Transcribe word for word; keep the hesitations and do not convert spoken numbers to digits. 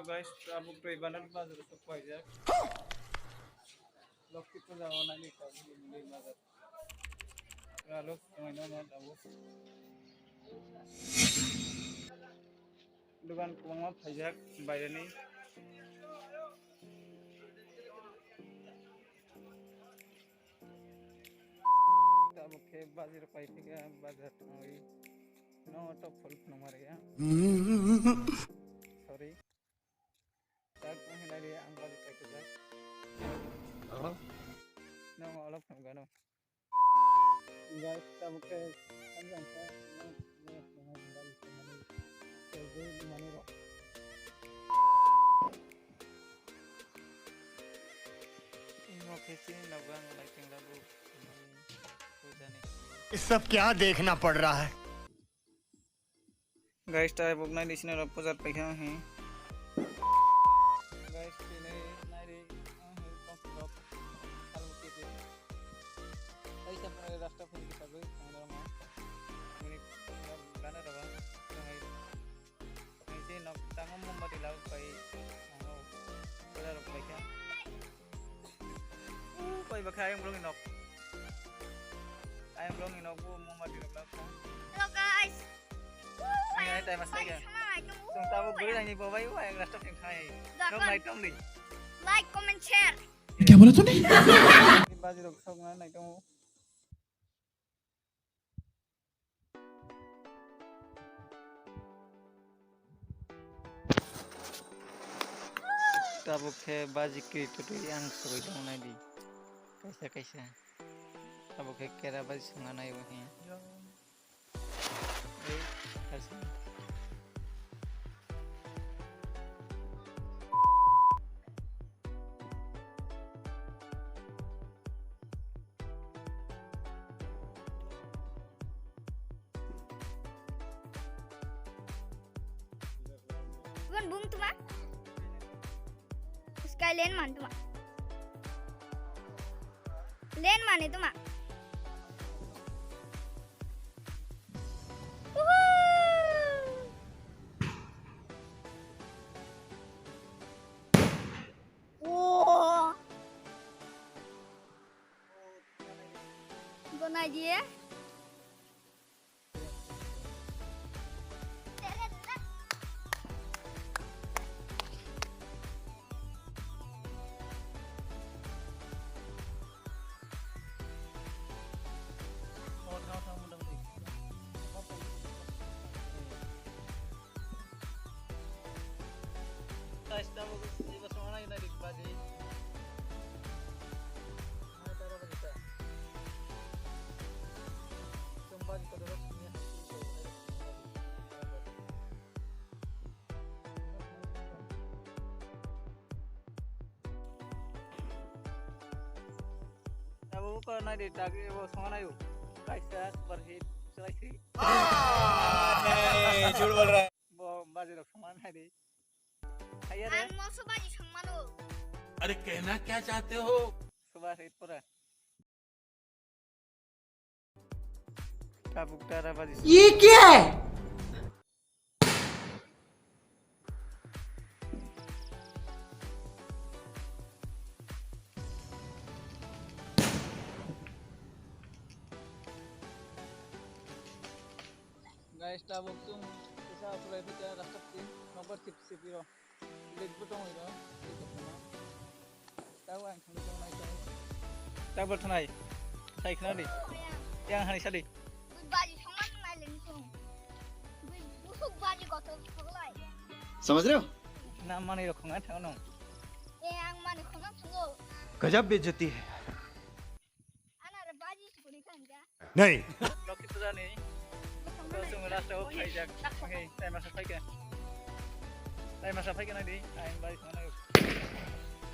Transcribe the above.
Guys, tabuk twi banana bazar sok paijak. Lokhi puja o nani tabuk ni bazar. Ralok, tongwi no no tabuk. Dukan kwbangma phaijak baireni. Tabuk khe bazar pai thika, bazar thangwi no tok phol phunukma rwya. Sorry. Tak wngkhe nai di ang bari paikha jak. Aha. Nang olok thang gano. Guys, tabuk khe samjang khe nang nang nang bari samani. Tei mani rok. Imo khe chini nogo ang lighting labu. Pujani. ये सब क्या देखना पड़ रहा है? Guys, tabuk nai di sini rok pujar paikha he. Guys, tini nai di, ah, he, kok rok. Kalu kiti. Tei sa pura rasta pun kita bai, tanggal ma. Ini gana rok, tanggal. Ini si nok tanggal mombati lau pai, tanggal. Pujar rok paikha. Uh, pai bakha ayang belum nok. Ayang belum nok bu mombati rok lau. Hello guys. Ini aja, Mas, lagi. Chwng tabuk bwrwi rangni bo bai, ayang rasta phim khai. Nok nai tong di. Like, comment, share. क्या बोला तूने? Baji rok sok na nai tong. Tabuk khe baji kri tutui ang sogwi tong nai di. Kaisa kaisa. Tabuk khe kera baji songna nai bo khe. Bukan bung tuma. Skyline man tuma. Len mane tuma. Gonai diye. Abo ko nai de tagi abo songanayo. Kaisa super hit, selaisi. नहीं, झूठ बोल रहा है। Bo baji rok songana nai de. Haiya re. Ang moso baji songmano. अरे कहना क्या चाहते हो? Super hit pura. Tabuk dara baji. ये क्या है? Guys, tabuk chwng kisa sulai phaikha rasta piti nokbar sip sip iro. Lake bo tong iro. Tei tongma. Tabo ang thangwi tong nai tong. Tabo thanai. Sai khna di. Yang hani sadi. Baji songman nai leni tong. Busuk baji kotor thoglai. समझ रहे हो? Na mani rok khonga thang nong. E ang mani khonga thango. गजब बेइज्जती है। Ana re baji sukuri thangja. नहीं। Lokhi puja ni. Chwng last o phaijak. Okay, tai masa phaikha. Tai masa phaikha nai di. Ang bai khonga nai.